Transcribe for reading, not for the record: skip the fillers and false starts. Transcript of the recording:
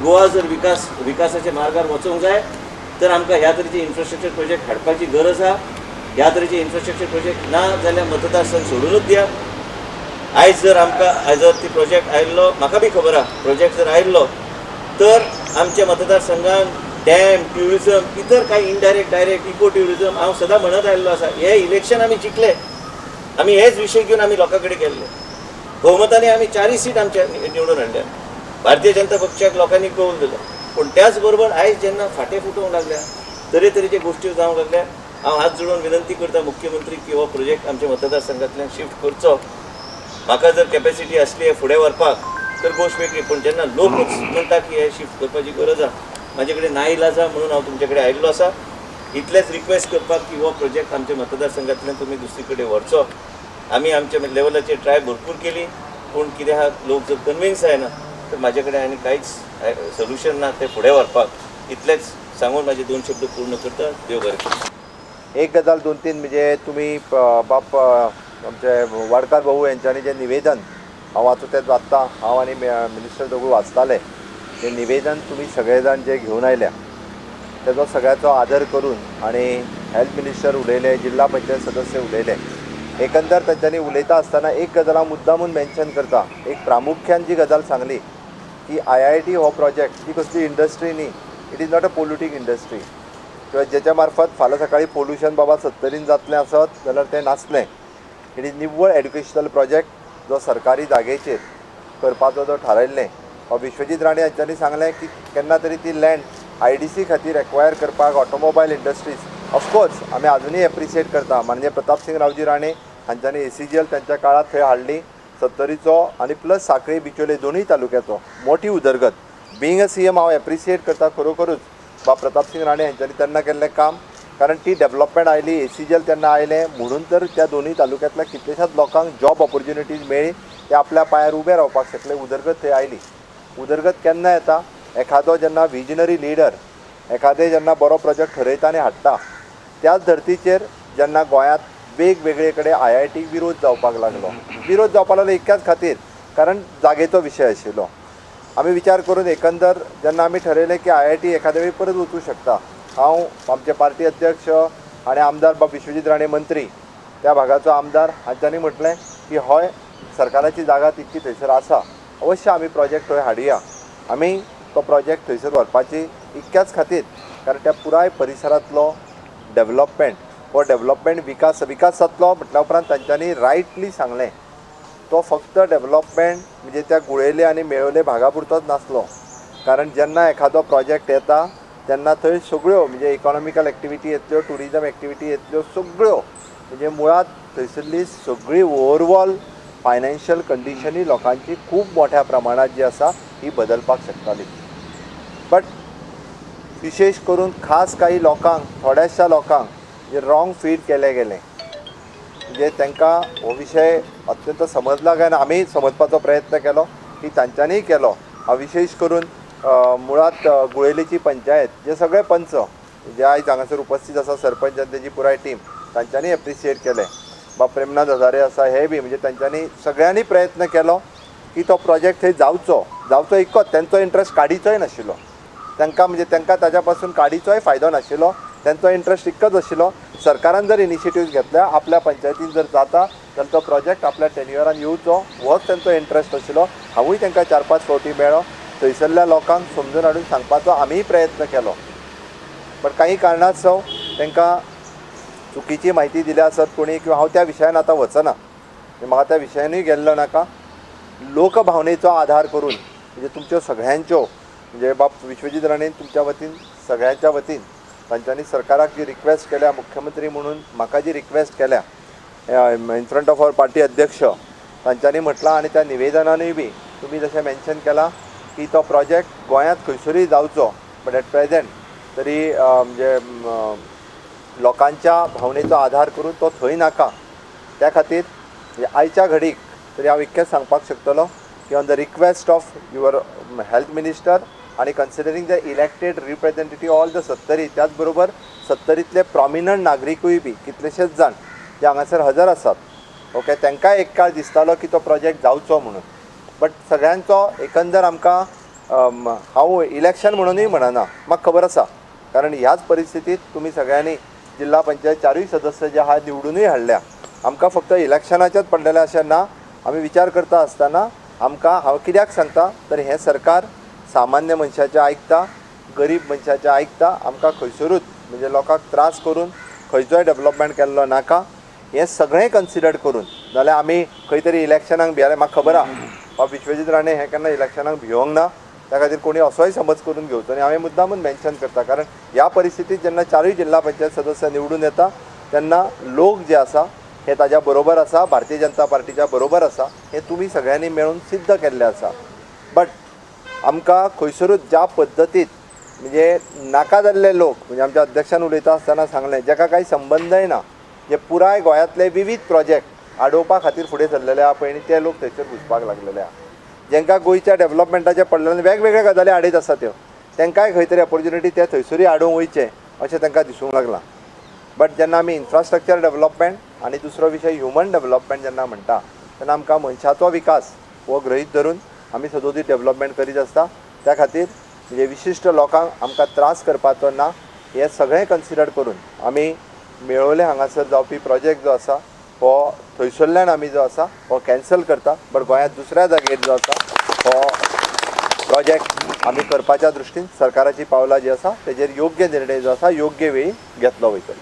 गोवा जर विकासाच्या मार्गार वचूंक जाय तर आमकां ह्या तरेचे इन्फ्रास्ट्रक्चर प्रोजेक्ट हाडपाची गरज आसा. ह्या तरेचे इन्फ्रास्ट्रक्चर प्रोजेक्ट ना जाल्यार मतदारसंघ सोडूनच दिया. आयज जर आमकां आयज जर ती प्रोजेक्ट आयिल्लो, म्हाका बी खबर आसा, प्रोजेक्ट जर आयिल्लो तर आमच्या मतदारसंघान डॅम, ट्युरिजम, इतर कांय इनडायरेक्ट डायरेक्ट इको ट्युरिजम हांव सदां म्हणत आयिल्लो आसा. हे इलेक्शन आमी जिखले, आमी हेच विशय घेवन आमी लोकां कडेन गेल्ले, भोवमतांनी आमी 4 सीट आमच्या निवडून हाडल्या. भारतीय जनता पक्षाक लोकांनी कौल दिलो. पूण त्याच बरोबर आयज जेन्ना फाटें फुटोवंक लागल्या, तरेतरेचे गोश्टी जावंक लागल्या, हांव हात जोडून विनंती करता मुख्यमंत्री की हो प्रोजेक्ट आमच्या मतदारसंघांतल्यान शिफ्ट करचो. म्हाका जर कॅपेसिटी आसली हे फुडें व्हरपाक तर गोश्ट वेगळी, पूण जेन्ना लोकूच म्हणटा की हे शिफ्ट करपाची गरज आसा, म्हाजे कडेन नाइलाज आसा म्हणून हांव तुमचे कडेन आयिल्लो आसा. इतलेंच रिक्वेस्ट करपाक की हो प्रोजेक्ट आमच्या मतदारसंघांतल्यान तुमी दुसरी कडेन व्हरचो. आमी आमच्या लेवलाचेर ट्राय भरपूर केली, पूण कितें आहा, लोक जर कन्विन्स जायना तर म्हाजे कडेन आनी कांयच सोल्युशन ना तें फुडें व्हरपाक. इतलेंच सांगून म्हाजे 2 शब्द पूर्ण करता. देव बरें करूं. एक गजाल 2-3 म्हणजे तुमी बाप आमचे वाडकार भाऊ यांच्यानी जे निवेदन हांव आतां तें वाचता, हांव आनी मिनिस्टर दोगूय वाचताले ते निवेदन तुमी सगळे जाण जे घेवन आयल्या तेजो सगळ्याचो आदर करून, आनी हेल्थ मिनिस्टर उलयले, जिल्हा पंचायत सदस्य उलयले, एकंदर तांच्यांनी उलयता आसतना एक गजाल हांव मुद्दामून मेन्शन करता. एक प्रामुख्यान जी गजाल सांगली की IIT हो प्रोजेक्ट ही कसली इंडस्ट्री न्ही, it is not a polluting industry, किंवा जेच्या मार्फत फाल्यां सकाळीं पोल्युशन बाबा सत्तरीन जातलें आसत जाल्यार तें नासलें. It is निव्वळ एड्युकेशनल प्रोजेक्ट जो सरकारी जागेचेर करपाचो जो थारायल्लें. विश्वजीत राणे हांच्यांनी सांगलें की केन्ना तरी ती लँड IDC खातीर एक्वायर करपाक ऑटोमोबायल इंडस्ट्रीज, ऑफकोर्स आमी आजुनूय एप्रिशिएट करता माननीय प्रतापसिंग रावजी राणे हांच्यांनी ACGL तांच्या काळांत थंय हाडली, सत्तरीचो आनी प्लस साखळी बिचोले दोनूय तालुक्याचो मोठी उदरगत. बिंग अ CM हांव एप्रिशिएट करता खरोखरूच बा प्रतापसिंग राणे हांच्यांनी तेन्ना केल्लें काम, कारण ती डेवलपमेंट आयली, ACGL तेन्ना आयलें म्हणून तर त्या दोनूय तालुक्यांतल्या कितल्याशाच लोकांक जॉब ऑपॉर्च्युनिटीज मेळ्ळी, ते आपल्या पांयार उबे रावपाक शकले, उदरगत थंय आयली. उदरगत केन्ना येता, एखादो जेन्ना विजनरी लिडर एखादें जेन्ना बरो प्रोजेक्ट ठरयता आनी हाडटा. त्याच धर्तीचेर जेन्ना गोंयांत वेगवेगळे कडेन IIT विरोध जावपाक लागलो, विरोध जावपाक लागलो इतक्याच खातीर कारण जागेचो विशय आशिल्लो. आमी विचार करून एकंदर जेन्ना आमी ठरयलें की IIT एखाद्या वेळी परत वचूं शकता, हांव आमचे पार्टी अध्यक्ष आनी आमदार बाब विश्वजीत राणे मंत्री त्या भागाचो आमदार हांच्यांनी म्हटलें की हय सरकाराची जागा तितकी थंयसर आसा, अवश्य आमी प्रोजेक्ट थंय हाडुया. आमी तो प्रोजेक्ट थंयसर व्हरपाची इतक्याच खातीर कारण त्या पुराय परिसरांतलो डेवलपमेंट हो डेवलपमेंट विकास विकास जातलो म्हटल्या उपरांत तांच्यांनी रायटली सांगलें तो फक्त डेवलपमेंट म्हणजे त्या गुळेले आनी मेळोले भागा पुरतोच नासलो, कारण जेन्ना एखादो प्रोजेक्ट येता तेन्ना थंय सगळ्यो म्हणजे इकॉनॉमिकल एक्टिविटी येतल्यो, ट्युरिजम एक्टिविटी येतल्यो, सगळ्यो म्हणजे मुळांत थंयसरली सगळी ओवरऑल फायनान्शियल कंडिशनूय लोकांची खूब मोठ्या प्रमाणांत जी आसा ही बदलपाक शकताली. बट विशेश करून खास काही लोकांक, थोड्याशा लोकांक जे रॉंग फीड केले गेले, म्हणजे तांकां हो विशय अत्यंत समजला काय ना, आमी समजपाचो प्रयत्न केलो की तांच्यांनीय केलो. हांव विशेश करून मुळांत गुळेलीची पंचायत जे सगळे पंच जे आयज हांगासर उपस्थित आसा, सरपंच आनी तेजी पुराय टीम, तांच्यांनी एप्रिशिएट केलें. बा प्रेमनाथ हजारे आसा, हे बी म्हणजे तांच्यांनी सगळ्यांनी प्रयत्न केलो की तो प्रोजेक्ट थंय जावचो, जावचो इतकोच, तेंचो इंट्रस्ट काडीचोय नाशिल्लो, तांकां म्हणजे तांकां ताज्या पासून काडीचोय फायदो नाशिल्लो, तेंचो इंट्रस्ट इतकोच आशिल्लो सरकारान जर इनिशिएटीव घेतल्या आपल्या पंचायतीन जर जाता जाल्यार तो प्रोजेक्ट आपल्या टेन्युअरान येवचो, होच तेंचो इंट्रस्ट आशिल्लो. हांवूय तांकां 4-5 फावटी मेळ्ळो, थंयसरल्या लोकांक समजून हाडून सांगपाचो आमीय प्रयत्न केलो, बट काही कारणास्तव तांकां चुकीची म्हायती दिल्या आसत कोणी, किंवा हांव त्या विशयान आतां वचना, म्हाका त्या विशयानूय गेल्लो नाका. लोकभावनेचो आधार करून म्हणजे तुमच्यो सगळ्यांच्यो म्हणजे बाब विश्वजीत राणेन तुमच्या वतीन सगळ्यांच्या वतीन तांच्यांनी सरकाराक जी रिक्वेस्ट केल्या, मुख्यमंत्री म्हणून म्हाका जी रिक्वेस्ट केल्या in front of our party अध्यक्ष तांच्यांनी म्हटलां, आनी त्या निवेदनानूय बी तुमी जशें मेन्शन केलां की तो प्रोजेक्ट गोंयांत खंयसरूय जावचो, बट एट प्रेजेंट तरी म्हणजे लोकांच्या भावनेचो आधार करून तो थंय नाका. त्या खातीर आयच्या घडीक तरी हांव इतकेंच सांगपाक शकतलो की on the request of your health minister आनी considering the elected representative all the Sattari, त्याच बरोबर सत्तरींतले प्रॉमिनंट नागरिकूय बी कितलेशेच जाण जे हांगासर हजर आसात, ओके, तांकांय एक काळ दिसतालो की तो प्रोजेक्ट जावचो म्हणून, बट सगळ्यांचो एकंदर आमकां हांव इलेक्शन म्हणूनय म्हणना, म्हाका खबर आसा, कारण ह्याच परिस्थितीत तुमी सगळ्यांनी जिल्हा पंचायत चारूय सदस्य जे आहा निवडूनय हाडल्या. आमकां फक्त इलेक्शनाचेच पडलेलें अशें ना. आमी विचार करता आसतना आमकां हांव कित्याक सांगता तर हें सरकार सामान्य मनशाचें आयकता, गरीब मनशाचें आयकता. आमकां खंयसरूच म्हणजे लोकांक त्रास करून खंयचोय डेवलपमेंट केल्लो नाका. हें सगळें कन्सिडर करून जाल्यार आमी खंय तरी इलेक्शनाक भियाले. म्हाका खबर आहा बाब विश्वजीत राणे हे केन्ना इलेक्शनाक भियोंक ना, त्या खातीर कोणी असोय समज करून घेवचो न्ही. हांवें मुद्दामून मेन्शन करता कारण ह्या परिस्थितीत जेन्ना चारूय जिल्हा पंचायत सदस्य निवडून येता तेन्ना लोक जे आसा हे ताज्या बरोबर आसा, भारतीय जनता पार्टीच्या बरोबर आसा, हें तुमी सगळ्यांनी मेळून सिद्ध केल्लें आसा. बट आमकां खंयसरूच ज्या पद्दतीत म्हणजे नाका जाल्ले लोक म्हणजे आमच्या अध्यक्षान उलयता आसतना सांगलें जेका कांय संबंदय ना, जे पुराय गोंयांतले विविध प्रोजेक्ट आडोवपा खातीर फुडें सरलेले आहा पळय आनी ते लोक थंयसर घुसपाक लागलेले आहा. जेंकां गोंयच्या डेवलपमेंटाचें पडलेलें वेगवेगळ्यो गजाली आडयत आसा त्यो, तांकांय खंय तरी ऑपोर्च्युनिटी ते थंयसरूय आडोवंक वयचें अशें तांकां दिसूंक लागलां. बट जेन्ना आमी इन्फ्रास्ट्रक्चर डेवलपमेंट आनी दुसरो विशय ह्युमन डेवलपमेंट जेन्ना म्हणटा तेन्ना आमकां मनशाचो विकास हो गृहीत धरून आमी सदोदीत डेवलपमेंट करीत आसता. त्या खातीर म्हणजे विशिश्ट लोकांक आमकां त्रास करपाचो ना, हें सगळें कन्सिडर करून आमी मेळोवले हांगासर जावपी प्रोजेक्ट जो आसा हो थंयसरल्यान आमी जो आसा हो कॅन्सल करता. बट गोंयांत दुसऱ्या जागेर जो आसा हो प्रोजेक्ट आमी करपाच्या दृश्टीन सरकाराची पावलां जी आसा तेजेर योग्य निर्णय जो आसा योग्य वेळी घेतलो वयतलो.